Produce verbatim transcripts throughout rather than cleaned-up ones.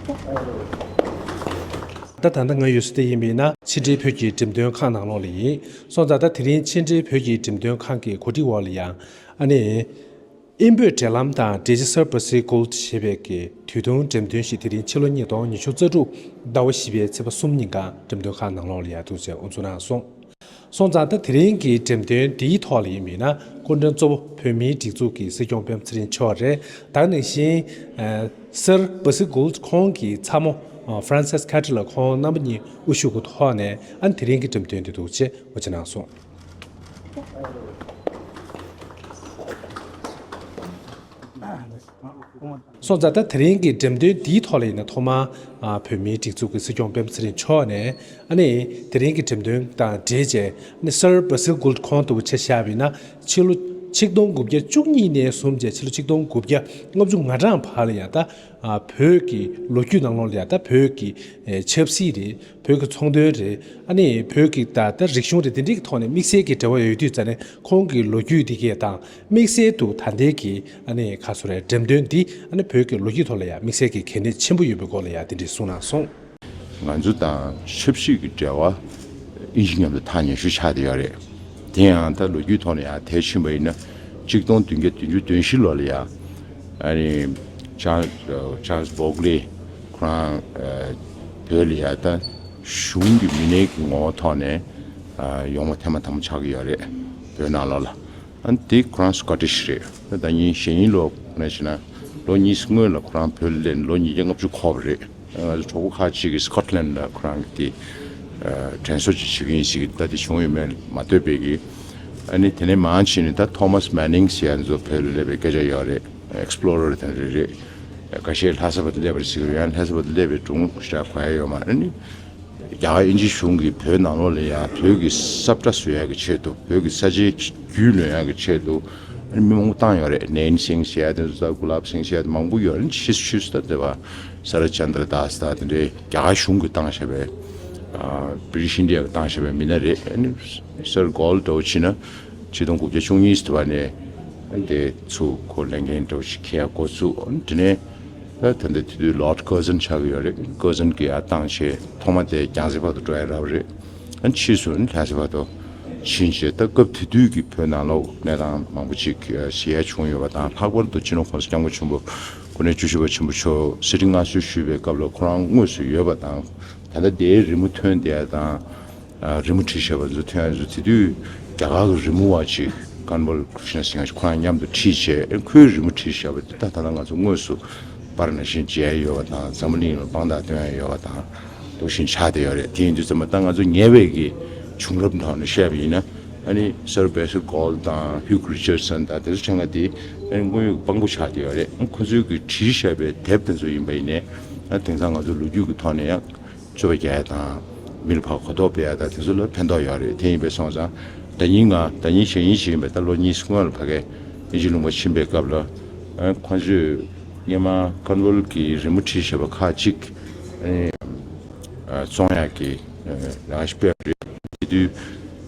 ད་ད་ལྟ་ང་ཡོད་ས་དེ་ཡིན་པས་ན་ཕྱི་འབྲེལ་བོད་ཀྱི་འགྲེམས་སྟོན་ཁང་ནང་ལོགས་ལ་ཡིན། སོང་ཙང་ད་དེ་རིང་ཕྱི་འབྲེལ་བོད་ཀྱི་འགྲེམས་སྟོན་ཁང་གི་གོ་སྒྲིག་འོག་ལ་ཡང་ཨ་ནི། དབྱིན་བོད་འབྲེལ་ལམ་དང་འབྲེལ་ཆ་སར་བྷ་སིལ་གྷོལ་ཌི་ཞེས་པའི་གི་དུས་ཐུང་འགྲེམས་སྟོན་ཞིག་དེ་རིང་ཕྱི་ལོ་ཉིས་སྟོང་ཉི་ཤུ་རྩ་དྲུག་ཟླ་བ་བཞི་པའི་ཚེས་པ་གསུམ་ཉིན་གང་འགྲེམས་སྟོན་ཁང་ནང་ལོགས་ལ་ཡར་འདུག་ཅེས་དབུ་འཛུགས་གནང་སོང་། སོང་ཙང་ད་དེ་རིང་གི་འགྲེམས་སྟོན་འདིའི་ཐོག་ལ་ཡིན་མིན་ན་སྐུ་མགྲོན་གཙོ་བོ་བོད་མིའི་སྒྲིག་འཛུགས་ཀྱི་སྲིད་སྐྱོང་སྤེན་པ་ཚེ་རིང་མཆོག་རེད། ད་ག་ནང་བཞིན་སར་བྷ་སིལ་གྷོལ་ཌི་ཁོང་གི་ཚ་མོ་ཧྥ་རན་སིས་ཁ་ཏྲི་ལ་ཁོང་རྣམ་པ་གཉིས་དབུ་བཞུགས་ཀྱི་ཐོག་ནས་ཨ་ནི་དེ་རིང་གི་འགྲེམས་སྟོན་འདི་འདུག་ཅེས་དབུ་འཛུགས་གནང་སོང་། སོང་ཙང་ད་དེ་རིང་གི་འགྲེམས་སྟོན་འདིའི་ཐོག་ལ་ཡིན་ན་ཐོག་མར་ཨ་བོད་མིའི་སྒྲིག་འཛུགས་ཀྱི་སྲིད་སྐྱོང་སྤེན་པ་ཚེ་རིང་མཆོག་ནས་ཨ་ནི་དེ་རིང་གི་འགྲེམས་སྟོན་དང་འབྲེལ་བྱས་ཨ་ནི་སར་བྷ་སིལ་གྷོལ་ཌི་ཁོང་ལྟ་བུ་ཆ་བཞག་པ་ཡིན་ན་ཕྱི་ལོ་ཆིག་སྟོང་དགུ་བརྒྱ་བཅུ་གཉིས་ནས་བཟུང་བྱས་ཕྱི་ལོ་ཆིག་སྟོང་དགུ་བརྒྱ་ལྔ་བཅུ་ང་གྲངས་བར་ལ་ཡང་ད་ཨ་བོད་ཀྱི་ལོ་རྒྱུས་ནང་ལོགས་ལ་ཡང་ད་བོད་ཀྱི་ཨེ་ཆབ་སྲིད་རེད། བོད་ཀྱི་ཚོང་དོན་རེད། ཨ་ནི་བོད་ཀྱི་ད་ལྟ་རིག་གཞུང་རེད། དེ་འདྲའི་གི་ཐོག་ནས་དམིགས་བསལ་གྱི་འབྲེལ་བ་ཡོད་དུས་ཙང་ནས་ཁོང་གི་ལོ་རྒྱུས་དེ་གས་དང་དམིགས་བསལ་དུ་ད་ལྟའི་གི་ཨ་ནི་ག་སོ་རེད། འགྲེམས་སྟོན་འདི་ཨ་ནི་བོད་ཀྱི་ལོ་རྒྱུས་ཐོག་ལ་ཡང་དམིགས་བསལ་གྱི་གལ་གནད་ཆེན་པོ་ཡོད་པའི་སྐོར་ལ་ཡང་དེ་འདྲའི་གསུངས་གནང་སོང་། ང་ཚོ་དང་ཆབ་སྲིད་ཀྱི་འབྲེལ་བ་དབྱིན་ཇི་མཉམ་དུ་ཐག་ཉེ་ཤོས་ཆགས་བསྡད་ཡོད་རེད། དེ་ཡང་ད་ལོ་རྒྱུས་ཐོག་ནས་ཡང་ཐད་ཕྱིན་པ་ཡིན་ན་ཆིག་སྟོང་བདུན་བརྒྱ་བདུན་ཅུ་དོན་བཞི་ལོ་ལ་ཡང་ཨ་ནི་ཅཱརལ་ཅཱརལ་སྦོག་ལེ་ཁོ་རང་ཨ་བོད་ལ་ཡ་ད་གཞུང་གི་མི་སྣའི་གི་ངོ་བོ་ཐོག་ནས་ཨ་ཡོང་བ་ཐེངས་མ་དང་པོ་ཆགས་ཀྱི་ཡོད་རེད། བོད་ནང་ལོགས་ལ། ཨ་ནི་དེ་ཁོ་རང་སི་ཀོ་ཊིཤ་རེད། ད་ལྟ་ཉིན་གཞེས་ནིང་ལོ་ནས་བྱས་ན་ལོ་གཉིས་སྔོན་ལ་ཁོ་རང་བོད་ལ་སླེབས་ནས་ལོ་ཉིས་བརྒྱ་ལྔ་བཅུ་འཁོར་བ་རེད། ང་ཚོ་གྲོགས་པོ་ཁག་ཅིག་གིས་སི་ཀོ་ཊི་ལན་ལ་ཁོ་རང་གི་དེ་དྲན་གསོ་ཅིག་བྱེད་ཀྱི་ཡིན་ཟེར་གྱི་ད་དེ་བྱུང་ཡོད་མེད་མ་ལྟོས་པའི་གི། ཨ་ནི་དེ་ནས་མར་ཕྱིན་ནས་ད་ཐོ་མཱས་མེ་ནིང་ཟེར་ཡ་ཚོ་བོད་ལ་སླེབས་པའི་སྐད་ཆ་ཡོད་རེད། ཨེག་སི་པི་ལོ་རར་དེ་འདྲ་རེད། ཁ་ཤས་ལྷ་ས་བར་དུ་སླེབས་པ་རེད་ཟེར་གི་རེད། ཡང་ལྷ་ས་བར་དུ་སླེབས་པའི་སྒྲུང་ཞིག་གོ་ཡ་ཡོད་མ་རེད། ཨ་ནི་རྒྱ་གར་དབྱིན་ཇིའི་གཞུང་གིས་བོད་ནང་ལོགས་ལ་ཡང་བོད་ཀྱི་ས་བཀྲ་བཟོ་ཡ་གི་ཆེད་དུ་བོད་ཀྱི་ས་ཆའི་རྒྱུས་ལོན་ཡ་གི་ཆེད་དུ་ཨ་ནི་མི་མང་པོ་བཏང་ཡོད་རེད། ནེན་སིང་ཟེར་ཡ་དེ་ཚོ་ད་གུ་ལབ་སིང་ཟེར་ཡ་དེ་མང་པོ་ཡོད་རེད། ཕྱིས་སུ་ཕྱིས་སུ་ད་དེ་བ་ས་ར་ཅན་དྲ་དཱས་ད་དེ་འདྲའི་རྒྱ་གར་གཞུང་གིས་བཏང་བཞག་པའི་ཨ་བི་རི་ཊི་ཤི་ཨིན་ཌི་ཡ་གིས་བཏང་བཞག་པའི་མི་སྣ་རེད། ཨ་ནི་སར་གྷོལ་འདྲ་བོ་བྱས་ན་ཆིག་སྟོང་དགུ་བརྒྱ་བཅུ་གཉིས་དེ་བ་ནས་དེ་ཚུར་ཁོ་ལས་འགན་འདྲ་བོ་ཞིག་འཁྱེར་ཡ་འགོ་བཙུགས། དེ་ནས་ད་ད་ལྟ་དེ་དུས་ལོར་ཌི་ཀར་ཟན་ཆགས་ཀྱི་ཡོད་རེད། ཀར་ཟན་གྱིས་ཡར་བཏང་བྱས་ཐོག་མ་དེ་རྒྱང་སྲིང་བར་དུ་འགྲོ་ཡ་རག་པ་རེད། ཨ་ཕྱིས་སུ་ནི་ལྷ་ས་བར་དུ་ཕྱིན་བྱས་ད་སྐབས་དེ་དུས་ཀྱི་བོད་ནང་ལོགས་གནས་སྟངས་མང་པོ་ཅིག་གཞི་ཡ་བྱུང་ཡོད་པ་དང་། ལྷག་པར་དུ་སྤྱི་ནོར་༸གོང་ས་༸སྐྱབས་མགོན་ཆེན་པོ་སྐུ་ཕྲེང་བཅུ་བཞི་པ་ཆེན་པོ་མཆོག་གསེར་ཁྲི་མངའ་གསོལ་ཞུས་པའི་སྐབས་ལ་ཁོ་རང་དངོས་སུ་ཡོད་པ་དང་། ད་ལྟ་དེའི་རི་མོ་ཐོན་བསྡད་ཡ་དང་། ཨ་རི་མོ་བྲིས་བཞག་པ་ཚོ་ཐོན་ཡ་ཚོ་དེ་དུས་རྒྱ་གར་གྱི་རི་མོ་བ་ཅིག་ཀན་ཝལ་ཀྲི་ཤི་ན་སིང་ཧ་ཁོ་རང་མཉམ་དུ་ཁྲིད་བྱས་ཁོའི་རི་མོ་བྲིས་བཞག་པ་དེ་ད་ད་ལྟ་ང་ཚོ་དངོས་སུ་པར་ནང་བཞིན་མཇལ་ཡ་ཡོད་པ་དང་། འཛམ་བུ་གླིང་ལ་དཔང་རྟགས་སྟོན་ཡ་ཡོད་པ་དང་འདུག་བཞིན་ཆགས་བསྡད་ཡོད་རེད། དེ་ཡིན་དུས་ཙམ་པ་ད་ང་ཚོ་ཉེ་བའི་གི་བྱུང་རབས་ཐོག་ནས་བཤད་པ་ཡིན་ན་ཨ་ནི་སར་བྷེ་སིལ་གྷོལ་དང་ཧིའུ་རི་ཅར་སན་དང་དེ་ཚོ་ཆ་ལྔ་དེ་ཨ་ནི་དངོས་ཡོད་དཔང་པོ་ཆགས་བསྡད་ཡོད་རེད། ཁོ་ཚོའི་གི་བྲིས་བཞག་པའི་དེབ་དེ་ཚོ་ཡིན་པ་ཡིན་ནའི་ཨ་དེང་སང་ང་ཚོ་ལོ་རྒྱུས་ཀྱི་ཐོག་ནས་ཡང་རྩོད་པ་རྒྱག་ཡ་དང་མི་ལ་ཕར་གོ་རྟོགས་སྤེལ་ཡ་དང་དེ་ཚོ་ལ་ཕན་ཐོགས་ཡོད་རེད། དེ་ཡིན་པས་སོང་ཙང་ད་ཉིན་ང་ད་ཉིན་གཞེས་ཉིན་ཞིག་ཡིན་པས་ད་ལོ་གཉིས་སྔོན་ལ་ཕ་གིར་དབྱིན་ཇི་ལུང་པ་ཕྱིན་པའི་སྐབས་ལ་ཨ་ཁོང་ཚོས་སྔོན་མ་ཀན་ཝལ་གྱི་རི་མོ་བྲིས་བཞག་པ་ཁག་ཅིག་ཨ་ནི་ཨ་བཙོང་ཡག་གི་ཨ་ལས་ཀ་ཞིག་སྤེལ་བ་རེད། དེ་དུས་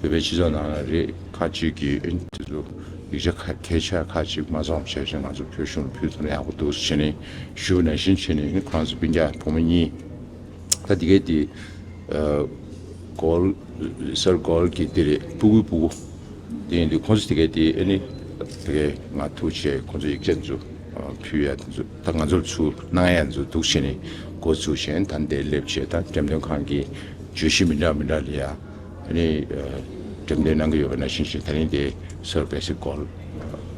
བོད་པའི་སྤྱི་ཚོགས་ནང་ལ་རེད། ཁག་ཅིག་གིས་ཨ་ནི་དེ་ཚོ་ཡིག་ཆ་ཁ་གས་ཆ་ཁག་ཅིག་མ་བཙོང་བ་བྱས་ཤིང་ང་ཚོ་བོད་གཞུང་ལ་ཕུལ་ཐུབ་ན་ཡག་པོ་འདུག་ཟེར་བྱས་ནས་ཞུ་བ་ནང་བཞིན་བྱས་ནས་ཨ་ནི་ཁོ་རང་ཚོ་སྤུན་ཀྱག་བུ་མོ་གཉིས། ད་དེ་གས་དེ་ཨ་གྷོལ་སར་གྷོལ་གྱི་དེ་རེད། སྤུ་གུའི་སྤུ་གུ་དེ་ཡིན་དུས་ཁོང་ཚོ་དེ་གས་དེ་ཨ་ནི་དེ་གས་ང་ཐུག་བྱས་ཁོང་ཚོ་ཡིག་ཆ་ཚོ་ཨ་ཕུལ་ཡ་དེ་ཚོ་ད་ང་ཚོར་ཚུར་གནང་ཡ་ཚོ་འདུག་བྱས་ནས་འགོ་ཚུགས་བྱས་ད་འདིར་སླེབས་བྱས་ད་འགྲེམས་སྟོན་ཁང་གི་བརྗོད་གཞི་མི་འདྲ་མི་འདྲ་ལ་ཡ་ཨ་ནི་ཨ་འགྲེམས་སྟོན་གནང་གི་ཡོད་པ་ནང་བཞིན་བྱས་ད་རིང་དེ་སར་བྷེ་སིལ་གྷོལ་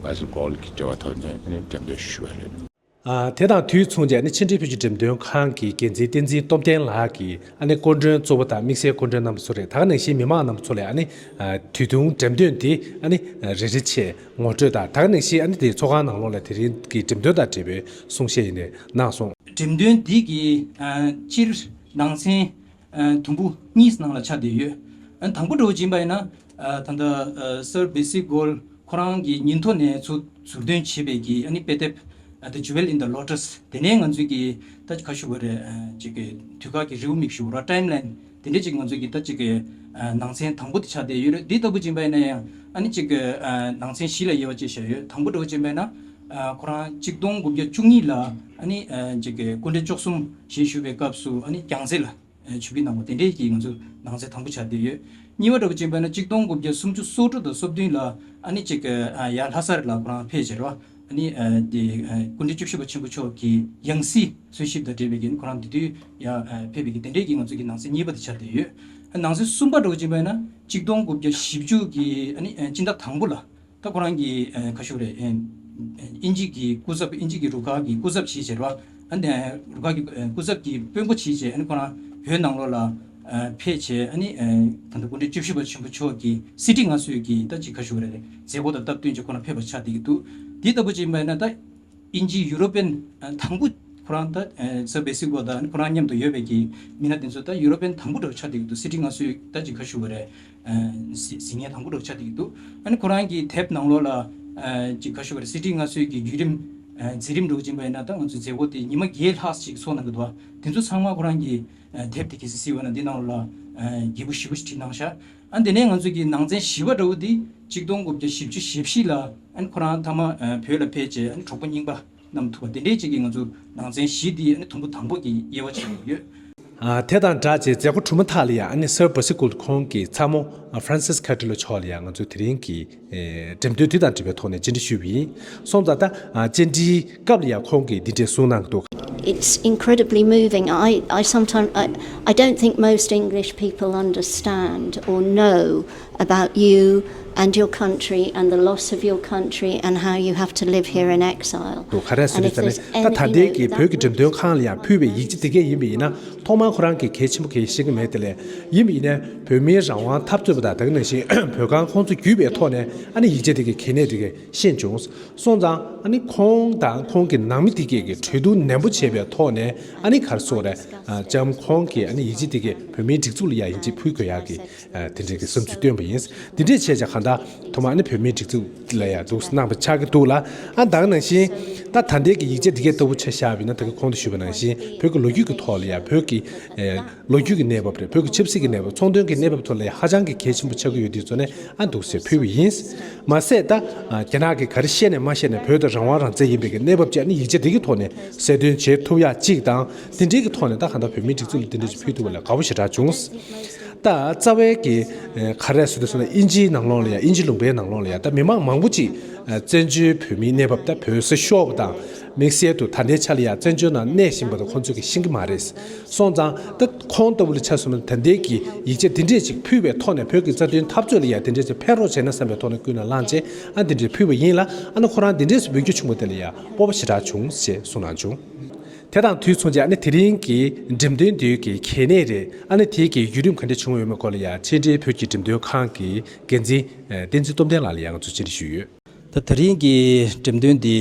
བྷེ་སིལ་གྷོལ་གྱི་འབྲེལ་བ་ཐོག་ནས་ཨ་ནི་འགྲེམས་སྟོན་ཞུས་པ་རེད། ཨ་དེ་དང་དུས་མཚུངས་ཀྱི་ཨ་ནི་ཕྱི་འབྲེལ་བོད་ཀྱི་འགྲེམས་སྟོན་ཁང་གི་འགན་འཛིན་བསྟན་འཛིན་སྟོབས་ལྡན་ལགས་ཀྱིས་ཨ་ནི་སྐུ་མགྲོན་གཙོ་བོ་དང་དམིགས་བསལ་སྐུ་མགྲོན་རྣམ་པ་ཚོ་རེད། ད་ག་ནང་བཞིན་མི་མང་རྣམ་པ་ཚོ་ལ་ཨ་ནི་ཨ་དུས་ཐུང་འགྲེམས་སྟོན་དེ་ཨ་ནི་ཨ་རེ་རེ་བྱས་ངོ་སྤྲོད་དང་། ད་ག་ནང་བཞིན་ཨ་ནི་དེ་ཚོགས་ཁང་ནང་ལོགས་ལ་དེ་རིང་གི་འགྲེམས་སྟོན་དང་འབྲེལ་བའི་གསུང་བཤད་ཡིན་ནས་གནང་སོང་། འགྲེམས་སྟོན་འདི་གི་ཨ་སྤྱིར་ནང་ཚན་ཨ་དུམ་བུ་གཉིས་ནང་ལ་ཆགས་བསྡད་ཡོད། ཨ་དང་པོ་འདྲ་བོ་ཅིག་ཡིན་པ་ཡིན་ན་ཨ་ད་ལྟ་ཨ་སར་བྷེ་སིལ་གྷོལ་ཁོ་རང་གི་ཉིན་ཐོ་ནས་ཚུར་ཟུར་འདོན་བྱས་པའི་གི་ཨ་ནི་དཔེ་དེབ་ཨ་The Jewel in the Lotus། དེ་ནས་ང་ཚོས་ཀྱི་ད་ག་ཞུ་དགོས་རེད། ཨ་ཅིག་གི་དུས་བཀག་གི་རེའུ་མིག་ཞུ་དགོས་རེད། ཊའིམ་ལའིན་དེ་འདྲས་ཅིག་ང་ཚོས་ཀྱི་ད་ཅིག་གི་ཨ་ནང་ཚན་དང་པོ་དེ་ཆགས་བསྡད་ཡོད་རེད། འདི་ལྟ་བུ་ཅིག་ཡིན་པ་ཡིན་ན་ཡང་ཨ་ནི་ཅིག་གི་ཨ་ནང་ཚན་བཞི་ལ་དབྱེ་བ་ཕྱེ་བཞག་ཡོད། དང་པོ་འདྲ་བོ་ཅིག་ཡིན་པ་ཡིན་ན། ཨ་ཁོ་རང་གཅིག་སྟོང་དགུ་བརྒྱ་བཅུ་གཉིས་ལ་ཨ་ནི་ཨ་ཅིག་གི་སྐུ་ཕྲེང་བཅུ་གསུམ་ཞེས་ཞུ་བའི་སྐབས་སུ་ཨ་ནི་རྒྱལ་མཚན་ལ་ཨ་ཆིབས་བསྒྱུར་གནང་བ་དེ་འདྲའི་གི་ང་ཚོ་ནང་གསེས་དང་པོ་ཆགས་བསྡད་ཡོད། གཉིས་པ་འདྲ་པོ་ཅིག་ཡིན་པ་ན་གཅིག་སྟོང་དགུ་བརྒྱ་སུམ་ཅུ་སོ་དྲུག་དང་སོ་བདུན་ལ་ཨ་ནི་ཅིག་གི་ཨ་ཡར་ལྷ་སར་ལ་ཁོ་རང་ཕེབས་བྱས་རེད་བ། ཨ་ནི་ཨ་དེ་ཨ་སྐུ་ཕྲེང་བཅུ་བཞི་པ་ཆེན་པོ་མཆོག་གི་ཡང་སྲིད་གསོལ་ཞིབ་དང་འབྲེལ་བའི་གི་ཁོ་རང་དེ་དུས་ཡར་ཨ་ཕེབས་པའི་གི་དེ་འདྲའི་གི་ང་ཚོ་གི་ནང་གསེས་གཉིས་པ་དེ་ཆགས་བསྡད་ཡོད། ཨ་ནང་གསེས་གསུམ་པ་འདྲ་པོ་ཅིག་ཡིན་པ་ན་གཅིག་སྟོང་དགུ་བརྒྱ་བཞི་བཅུ་གི་ཨ་ནི་ཨ་སྤྱི་ཟླ་དང་པོ་ལ། ད་ཁོ་རང་གི་ཨ་ཁ་ཤུ་རེད། ཨ་དབྱིན་ཇི་གི་སྐུ་ཚབ། དབྱིན་ཇི་གི་རུ་ཁག་གི་སྐུ་ཚབ་བྱས་བྱས་རེད་བ། ཨ་ནི་རུ་ཁག་གི་ཨ་སྐུ་ཚབ་ཀྱི་དཔོན་པོ་བྱས་བྱས་ཨ་ནི་ཁོ་རང་བོད་ནང་ལོགས་ལ་ཨ་ཕེབས་བྱས། ཨ་ནི་ཨ་ད་ལྟ་སྐུ་ཕྲེང་བཅུ་བཞི་པ་ཆེན་པོ་མཆོག་གི་གསེར་ཁྲི་མངའ་གསོལ་གྱི་ད་ཅིག་ཁ་ཤུ་རེད། མཛད་སྒོ་དང་སྟབས་བསྟུན་བྱས་ཁོ་རང་ཕེབས་པ་ཆགས་བསྡད་ཀྱི་འདུག་དེ་ལྟ་བུ་ཅིག་ཡིན་པ་ཡིན་ན་ད་དབྱིན་ཇི་ཡུ་རོ་པན་ཨ་དང་པོ་ཁོ་རང་ད་ཨ་སར་བེ་སི་གྷོལ་དང་ཨ་ནི་ཁོ་རང་མཉམ་དུ་ཡོད་པའི་གི་མི་སྣ་དེ་ཚོ་ད་ཡུ་རོ་པན་དང་པོ་འདྲ་པོ་ཆགས་བསྡད་ཀྱི་འདུག་གསེར་ཁྲི་མངའ་གསོལ་ད་ཅིག་ཁ་ཤུ་རེད། ཨ་གཟི་གཟིགས་མཁན་དང་པོ་འདྲ་པོ་ཆགས་བསྡད་ཀྱི་འདུག་ཨ་ནི་ཁོ་རང་གི་དེབ་ནང་ལོགས་ལ་ཨ་ཅིག་ཁ་ཤུ་རེད། གསེར་ཁྲི་མངའ་གསོལ་གྱི་བརྒྱུད་རིམ་ཨ་མཛད་རིམ་འདྲ་པོ་ཅིག་ཡིན་པ་ཡིན་ན་ད་ང་ཚོའི་མཛད་སྒོ་དེ་ཉི་མ་བརྒྱད་ལྷག་ཅིག་ཚོགས་གནང་གི་འདུག་ཨ་དེ་ཚོ་ཚང་མ་ཁོ་རང་གི་ཨ་དེབ་དེ་གལ་སྲིད་གཟིགས་པ་ན་འདི་ནང་ལོགས་ལ་ཨ་རྒྱས་པོ་ཞེ་པོ་ཅིག་བྲིས་གནང་ཤག་ཨ་དེ་ནས་ང་ཚོ་གི་ནང་ཚན་བཞི་པ་འདྲ་པོ་འདི་གཅིག་སྟོང་དགུ་བརྒྱ་བཞི་བཅུ་ཞེ་བཞི་ལ་ཨ་ནི་ཁོ་རང་མཐའ་མ་ཨ་བོད་ལ་ཕེབས་བྱས་ཨ་ནི་གྲོགས་པོ་རྙིང་པ་རྣམས་ཐུག་པ་དེ་འདྲའི་ཅིག་གི་ང་ཚོ་ནང་ཚན་བཞི་འདི་ཨ་ནི་དུམ་བུ་དང་པོ་གི་དབྱེ་བ་ཕྱེ་གི་ཡོད། ཨ་དེ་དང་སྦྲགས་བྱས་མཛད་སྒོ་གྲུབ་མ་ཐག་ལ་ཡང་ཨ་ནི་སར་བེ་སི་གྷོལ་ཁོང་གི་ཚ་མོ་ཨ་ཧྥ་རན་སིས་ཁ་ཏྲི་ལོ་མཆོག་ལ་ཡང་ང་ཚོས་དེ་རིང་གི་ཨེ་འགྲེམས་སྟོན་དེ་དང་འབྲེལ་བའི་ཐོག་ནས་བཅར་འདྲི་ཞུས་པ་ཡིན། སོང་ཙང་ད་ཨ་བཅར་འདྲིའི་སྐབས་ལ་ཡང་ཁོང་གིས་འདི་འདྲས་གསུངས་གནང་འདུག It's incredibly moving. I, I sometimes, I, I don't think most English people understand or know about you and your country and the loss of your country and how you have to live here in exile. ག་རེ་ཟེར་ན་ད་ད་ལྟའི་གི་བོད་ཀྱི་འགྲེམས་སྟོན་ཁང་ལ་ཡང་ཕུལ་བའི་ཡིག་ཆ་དེ་གས་ཡིན་པ་ཡིན་ན་ཐོག་མར་ཁོ་རང་གིས་གལ་ཆེན་པོ་གལ་ཤེས་ཀྱི་མེད་དེ་ལས་ཡིན་པ་ཡིན་ན་བོད་མིའི་རང་དབང་འཐབ་རྩོད་པ་དང་དེ་ག་ནང་བཞིན་བོད་ཁང་ཁོང་ཚོ་བརྒྱུད་པའི་ཐོག་ནས་ཨ་ནི་ཡིག་ཆ་དེ་གས་གལ་གནད་དེ་གས་ཤེས་བྱུང་། སོང་ཙང་ཨ་ནི་ཁོང་དང་ཁོང་གི་ནང་མི་དེ་གས་ཀྱི་གྲོས་བསྡུར་ནན་པོ་བྱས་པའི་ཐོག་ནས་ཨ་ནི་ག་རེ་ཟེར་དགོས་རེད། ལྕམ་ཁོང་གིས་ཨ་ནི་ཡིག་ཆ་དེ་གས་བོད་མིའི་སྒྲིག་འཛུགས་ལ་ཡང་ཡིན་གཅིག་ཕུལ་དགོས་ཡག་གི་དེ་འདྲའི་གི་བསམ་ཚུལ་བཏོན་པ་ཡིན། དེ་འདྲས་བྱས་ཙང་གང་ལྟར་ཐོག་མར་ཨ་ནི་བོད་མིའི་སྒྲིག་འཛུགས་ལ་ཡང་འདུག་གནང་བ་ཆགས་ཀྱི་འདུག་ལ། ཨ་ད་ག་ནང་བཞིན་ད་ད་ལྟའི་གི་ཡིག་ཆ་དེ་གས་ལྟ་བུ་ཆ་བཞག་པ་ཡིན་ན་ད་གི་གོང་དུ་ཞུས་པ་ནང་བཞིན་བོད་ཀྱི་ལོ་རྒྱུས་ཀྱི་ཐོག་ལ་ཡང་བོད་ཀྱི་ཨེ་ལོ་རྒྱུས་ཀྱི་གནས་བབ་རེད། བོད་ཀྱི་ཆབ་སྲིད་ཀྱི་གནས་བབ། ཚོང་དོན་གྱི་གནས་བབ་ཐོག་ལ་ཡང་ཧ་ཅང་གི་གལ་ཆེན་པོ་ཆགས་ཀྱི་ཡོད་དུས་ཚོ་ནས་ཨ་འདུག་ཟེར་ཕུལ་བ་ཡིན། མ་ཟད་ད་རྒྱ་ནག་གིས་ག་རེ་བཤད་ནས་མ་བཤད་ནས་བོད་དེ་རང་དབང་རང་བཙན་ཡིན་པའི་གི་གནས་བབ་ཅིག་ཨ་ནི་ཡིག་ཆ་དེ་གི་ཐོག་ནས་གསལ་སྟོན་བྱེད་ཐུབ་ཡག་ཅིག་དང་། དེ་འདྲའི་གི་ཐོག་ནས་ད་གང་ལྟར་བོད་མིའི་སྒྲིག་འཛུགས་ལ་དེ་འདྲ་ཞིག་ཕུལ་ཐུབ་པ་ལ་དགའ་པོ་ཞེ་དྲག་བྱུང་། ད་རྩ་བའི་གི་ཨེ་ག་རེ་ཟེར་དུས་ཟེར་ན་དབྱིན་ཇིའི་ནང་ལོགས་ལ་ཡང་དབྱིན་ཇི་ལུང་པའི་ནང་ལོགས་ལ་ཡང་ད་མི་མང་མང་པོ་ཅིག་ཨེ་བཙན་བྱོལ་བོད་མིའི་གནས་བབ་ད་བོད་ཟེར་ཤོག་པ་དང་དམིགས་བསལ་དུ་ད་ལྟའི་ཆ་ལ་ཡང་བཙན་བྱོལ་ནང་གནས་བཞིན་པ་དང་ཁོང་ཚོས་གི་ཤེས་ཀྱི་མ་རེད། སོང་ཙང་ད་ཁོང་ལྟ་བུ་ལ་ཆ་མཚོན་ན་ད་ལྟའི་གི་ཡིག་ཆ་འདི་འདྲས་ཅིག་ཕུལ་བའི་ཐོག་ནས་བོད་ཀྱི་རྩ་དོན་འཐབ་རྩོད་ལ་ཡང་དེ་འདྲས་ཅིག་ཕན་རོགས་བྱས་ན་བསམ་པའི་ཐོག་ནས་ཀུན་ནས་བསླངས་བྱས་ཨ་འདི་འདྲས་ཕུལ་བ་ཡིན་ལ། ཨ་ནི་ཁོ་རང་འདི་འདྲས་སུ་འབོད་སྐྱོད་བྱུང་བ་དེ་ལ་ཡང་སྤོབས་པ་ཞེ་དྲག་བྱུང་ཞེས་གསུངས་གནང་བྱུང་། དེ་དང་དུས་མཚུངས་ཀྱི་ཨ་ནི་དེ་རིང་གི་འགྲེམས་སྟོན་འདིའི་གི་གལ་གནད་རེད། ཨ་ནི་དེའི་གི་བརྒྱུད་རིམ་ག་འདྲས་བྱུང་ཡོད་མེད་སྐོར་ལ་ཡང་ཕྱི་འབྲེལ་བོད་ཀྱི་འགྲེམས་སྟོན་ཁང་གི་འགན་འཛིན་བསྟན་འཛིན་སྟོབས་ལྡན་ལགས་ལ་ཡང་ང་ཚོས་བཅར་འདྲི་ཞུས་ཡོད། ད་དེ་རིང་གི་འགྲེམས་སྟོན་འདི་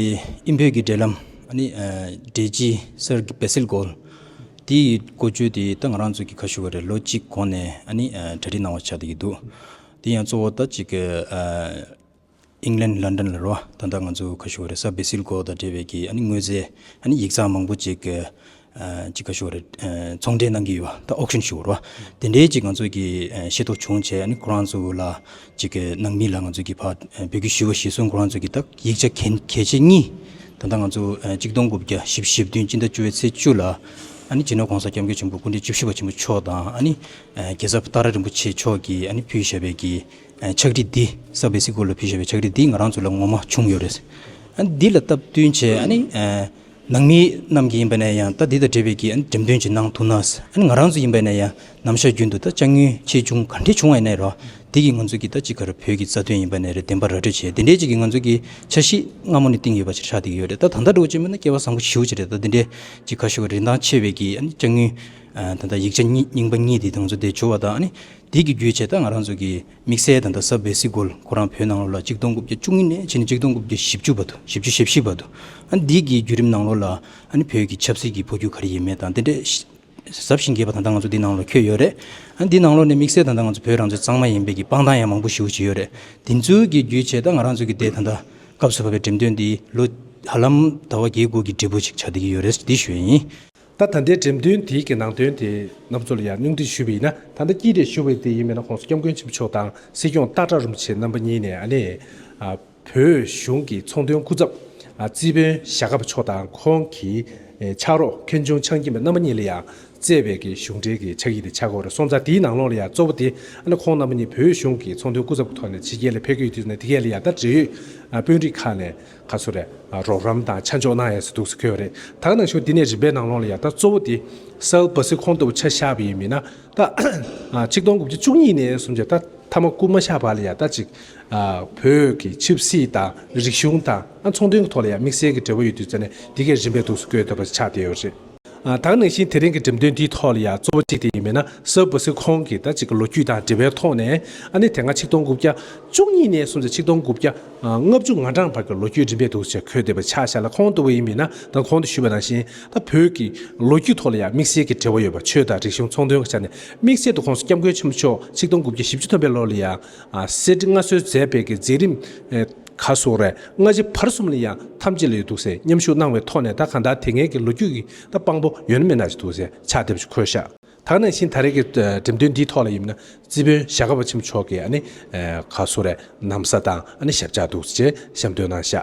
དབྱིན་བོད་ཀྱི་འབྲེལ་ལམ་ཨ་ནི་འབྲེལ་སྤྱི་སར་བེ་སིལ་གྷོལ་དེའི་འགོ་བརྗོད་དེ་ད་ང་རང་ཚོ་གི་ཁ་ཤུ་ག་རེ་ལོ་གཅིག་གོང་ནས་ཨ་ནི་གྲ་སྒྲིག་གནང་བ་ཆགས་བསྡད་ཀྱི་འདུག་དེ་ཡང་གཙོ་བོ་ད་ཅིག་གི་ཨིང་ལན་ལན་ཌན་ལ་རོ། ད་ལྟ་ང་ཚོ་ཁ་ཤུ་ག་རེ་སར་བེ་སིལ་གྷོལ་དང་འབྲེལ་བའི་གི་ཨ་ནི་དངོས་རྫས་ཨ་ནི་ཡིག་ཚང་མང་པོ་ཅིག་གི་ཅིག་ཁ་ཤུ་ག་རེ་ཚོང་འབྲེལ་གནང་གི་ཡོད་པ་ད་ཨོག་ཤན་ཞུ་བ་རོ། དེ་འདྲའི་ཅིག་ང་ཚོ་གི་ཤེས་རྟོགས་བྱུང་བྱས་ཨ་ནི་ཁོ་རང་ཚོ་ལ་ཅིག་གི་ནང་མི་ལ་ང་ཚོ་གི་ཕར་འབོད་སྐུལ་ཞུས་པ་གཞིར་བཟུང་ཁོ་རང་ཚོ་གི་ད་ཡིག་ཆ་གལ་གལ་ཆེ་གཉིས་ད་ལྟ་ང་ཚོ་གཅིག་སྟོང་དགུ་བརྒྱ་བཞི་བཅུ་ཞེ་བདུན་སྤྱི་ཟླ་བཅུ་པའི་ཚེས་བཅུ་ལ་ཨ་ནི་སྤྱི་ནོར་གོང་ས་སྐྱབས་མགོན་ཆེན་པོ་སྐུ་ཕྲེང་བཅུ་བཞི་པ་ཆེན་པོ་མཆོག་དང་ཨ་ནི་རྒྱལ་ཚབ་ཏཱ་ར་རིན་པོ་ཆེ་མཆོག་གིས་ཨ་ནི་ཕུལ་བཞག་པའི་གི་ཕྱག་བྲིས་འདི་སར་བེ་སིལ་གྷོལ་ལ་ཕུལ་བཞག་པའི་ཕྱག་བྲིས་འདི་ང་རང་ཚོ་ལ་ངོ་མ་བྱུང་ཡོད་རེད། ཨ་ནི་འདི་ལ་སྟབས་བསྟུན་བྱས་ཨ་ནི་ནང་མི་རྣམས་ཀྱིས་ཡིན་པ་ན་ཡང་ད་འདི་དང་འབྲེལ་བའི་གི་ཨ་ནི་འགྲེམས་སྟོན་ཅིག་གནང་ཐུབ་ན། ཨ་ནི་ང་རང་ཚོ་ཡིན་པ་ན་ཡང་ནམ་ཞག་རྒྱུན་དུ་ད་དཔྱ་དངུལ་ཆེ་ཆུང་ག་འདྲས་བྱུང་བ་ཡིན་ན་རོ། འདི་གི་ང་ཚོ་གི་ད་ཅིག་ག་རེ་བོད་ཀྱི་རྩ་དོན་ཡིན་པ་ན་རེད་བདེན་པ་ར་སྤྲོད་བྱས་དེ་འདྲའི་ཅིག་གི་ང་ཚོ་གི་འཆར་གཞི་སྔ་མོ་ནས་བཏིང་ཡོད་པ་ཅིག་ཆགས་བསྡད་ཀྱི་ཡོད་རེད། ད་ད་ལྟ་འདྲ་པོ་ཅིག་མིན་ན་སྐལ་བ་བཟང་པོ་ཞེ་པོ་ཅིག་རེད། ད་འདི་འདྲའི་ཅིག་ཁ་ཤོ་གི་རིན་ཐང་ཆེ་བའི་གི་ཨ་ནི་དཔྱ་དངུལ་ད་ལྟ་ཡིག་ཆ་གཉིས་རྙིང་པ་གཉིས་དེ་ང་ཚོ་དེ་བྱུང་བ་དང་ཨ་ནི་འདི་གི་བརྒྱུད་བྱས་ད་ང་རང་ཚོ་གི་དམིགས་བསལ་ད་ལྟ་སར་བེ་སིལ་གྷོལ་ཁོ་རང་བོད་ནང་ལོགས་ལ་གཅིག་སྟོང་དགུ་བརྒྱ་བཅུ་གཉིས་ནས་བྱས་ནས་གཅིག་སྟོང་དགུ་བརྒྱ་བཞི་བཅུ་བར་དུ་བཞི་བཅུ་ཞེ་བཞི་བར་དུ་ཨ་ནི་འདི་གི་བརྒྱུད་རིམ་ནང་ལོགས་ལ་ཨ་ནི་བོད་ཀྱི་ཆབ་སྲིད་ཀྱི་འཕོ་འགྱུར་ག་རེ་ཡིན་མེད་དང་དེ་འདྲའི་ཞིབ་ཞིབ་རྒྱས་པ་ད་ལྟ་ང་ཚོ་འདི་ནང་ལོགས་འཁོད་ཡོད་རེད། ཨ་ནི་འདི་ནང་ལོགས་ནས་དམིགས་བསལ་ད་ལྟ་ང་ཚོ་བོད་རང་བཙན་གཙང་མ་ཡིན་པའི་གི་དཔང་རྟགས་ཡང་མང་པོ་ཞེ་པོ་ཅིག་ཡོད་རེད། དེ་ཚོའི་གི་བརྒྱུད་བྱས་ད་ང་རང་ཚོ་གི་དེ་ད་ལྟ་སྐབས་སུ་བབས་པའི་འགྲེམས་སྟོན་འདི་ལོ་ཧ་ལམ་ཟླ་བ་བརྒྱད་དགུ་གི་འབྲས་བུ་ཅིག་ཆགས་བསྡད་ཀྱི་ཡོད་རེད་འདི་ཞུ་ཡ་ཡིན། ད་ད་ལྟའི་འགྲེམས་སྟོན་དེའི་གི་ནང་དོན་དེ་རྣམ་ཚོ་ལ་ཡང་སྙིང་བསྡུས་ཞུས་པ་ཡིན་ན། ད་ལྟ་དཀྱིལ་དེ་ཞུ་བ་དེ་ཡིན་པས་ན་༸གོང་ས་༸སྐྱབས་མགོན་ཆེན་པོ་མཆོག་དང་སྲིད་སྐྱོང་སྟག་བྲག་རིན་པོ་ཆེ་རྣམ་པ་གཉིས་ནས་ཨ་ནི་ཨ་བོད་གཞུང་གི་ཚོང་དོན་སྐུ་ཚབ་ ཨ་རྩིས་དཔོན་ཞྭ་སྒབ་མཆོག་དང་ཁོང་གི་ཨེ་ཕྱག་རོགས་མཁན་ཆུང་ཆང་ཁྱིམ་པ་རྣམ་པ་གཉིས་ལ་ཡང་བསྩལ་བའི་གི་གཞུང་འབྲེལ་གྱི་ཕྱག་ཡིག་དེ་ཆགས་ཀྱི་ཡོད་རེད། སོང་ཙང་དེའི་ནང་ལོགས་ལ་ཡང་གཙོ་བོ་དེ་ཨ་ནི་ཁོང་རྣམ་པ་གཉིས་བོད་གཞུང་གི་ཚོང་དོན་སྐུ་ཚབ་ཀྱི་ཐོག་ནས་ཕྱི་རྒྱལ་ལ་ཕེབས་ཀྱི་ཡོད་དུས་ནས་དེ་གས་ལ་ཡང་ད་འབྲེལ་ཡོད་ཨ་དཔོན་རིགས་ཁག་ནས་ག་ཚོད་རེད་ཨ་རོགས་རམ་དང་ཆ་འཇོག་གནང་ཡས་སུ་འདུག་སེ་འཁོད་ཡོད་རེད། ད་ག་ནང་བཞིན་འདི་ནས་རིམ་པའི་ནང་ལོགས་ལ་ཡང་ད་གཙོ་བོ་དེ་གསར་པ་སྦ་སི་ཁོང་ལྟ་བུ་ཆ་བཞག་པ་ཡིན་མིན་ན་ད་ཨ་ཆིག་སྟོང་དགུ་བརྒྱ་བཅུ་གཉིས་ནས་བཟུང་བྱས་ད་མཐའ་མ་སྐུ་མ་གཤེགས་བར་ལ་ཡང་ད་ཅིག་ཨ་བོད་ཀྱི་ཆབ་སྲིད་དང་རིག་གཞུང་དང་ཨ་ཚོང་དོན་གྱི་ཐོག་ལ་ཡང་དམིགས་བསལ་གྱི་འབྲེལ་བ་ཡོད་དུས་ཙང་ནས་འདི་གའི་རིམ་པས་འདུག་སེ་བཀོད་ཐུབ་པ་ཆགས་བསྡད་ཡོད་རེད། ཨ་ད་ག་ནང་བཞིན་དེ་རིང་གི་འགྲེམས་སྟོན་འདིའི་ཐོག་ལ་ཡང་གཙོ་བོ་གཅིག་དེ་ཡིན་མིན་ན་གསར་པ་སྦ་སི་ཁོང་གི་ད་ཅིག་ལོ་རྒྱུས་དང་འབྲེལ་བའི་ཐོག་ནས་ཨ་ནི་དེ་སྔ་ཆིག་སྟོང་དགུ་བརྒྱ་བཅུ་གཉིས་ནས་བཟུང་སྟེ་ཆིག་སྟོང་དགུ་བརྒྱ་ལྔ་བཅུ་ང་གྲངས་བར་གྱི་ལོ་རྒྱུས་རིམ་པས་འདུག་སེ་འཁོད་བསྡད་པ་ཆ་བཞག་ལ། ཁོང་ལྟ་བུ་ཡིན་མིན་ན་ད་གོང་དུ་ཞུས་པ་ནང་བཞིན་ད་བོད་ཀྱི་ལོ་རྒྱུས་ཐོག་ལ་ཡང་དམིགས་བསལ་གྱི་འབྲེལ་བ་ཡོད་པ། ཆོས་དང་རིག་གཞུང་ཚོང་དོན་གྱི་ཆ་ནས་དམིགས་བསལ་དུ་ཁོང་ཚོ་སྐྱབས་མགོན་ཆེན་པོ་མཆོག་ཆིག་སྟོང་དགུ་བརྒྱ་བཞི་བཅུ་ཐམ་པའི་ལོ་ལ་ཡང་ཨ་གསེར་ཁྲི་མངའ་གསོལ་མཛད་པའི་གི་མཛད་རིམ་ཨེ་ག་ཟེར་དགོས་རེད། སྔ་ཕྱི་བར་གསུམ་ལ་ཡང་ཐམས་ཅད་ལ་ཡོད་འདུག་སེ་མཉམ་ཞུགས་གནང་བའི་ཐོག་ནས་ད་གང་ལྟར་དེ་སྔའི་གི་ལོ་རྒྱུས་ཀྱི་ད་དཔང་པོ་ཡོད་ན་མེད་ན་ཞིག་འདུག་སེ་ཆགས་བསྡད་པ་ཞིག་འཁོད་ཤག་ད་ག་ནང་བཞིན་ད་རེས་ཀྱི་ཨ་འགྲེམས་སྟོན་འདིའི་ཐོག་ལ་ཡིན་ན་རྩིས་དཔོན་ཞྭ་སྒབ་པ་ཆེན་པོ་མཆོག་གིས་ཨ་ནི་ཨེ་ག་ཟེར་དགོས་རེད། ན་བཟའ་དང་ཨ་ནི་ཞབས་བཅགས་འདུག་སེ་བཤམས་སྟོན་གནང་ཤག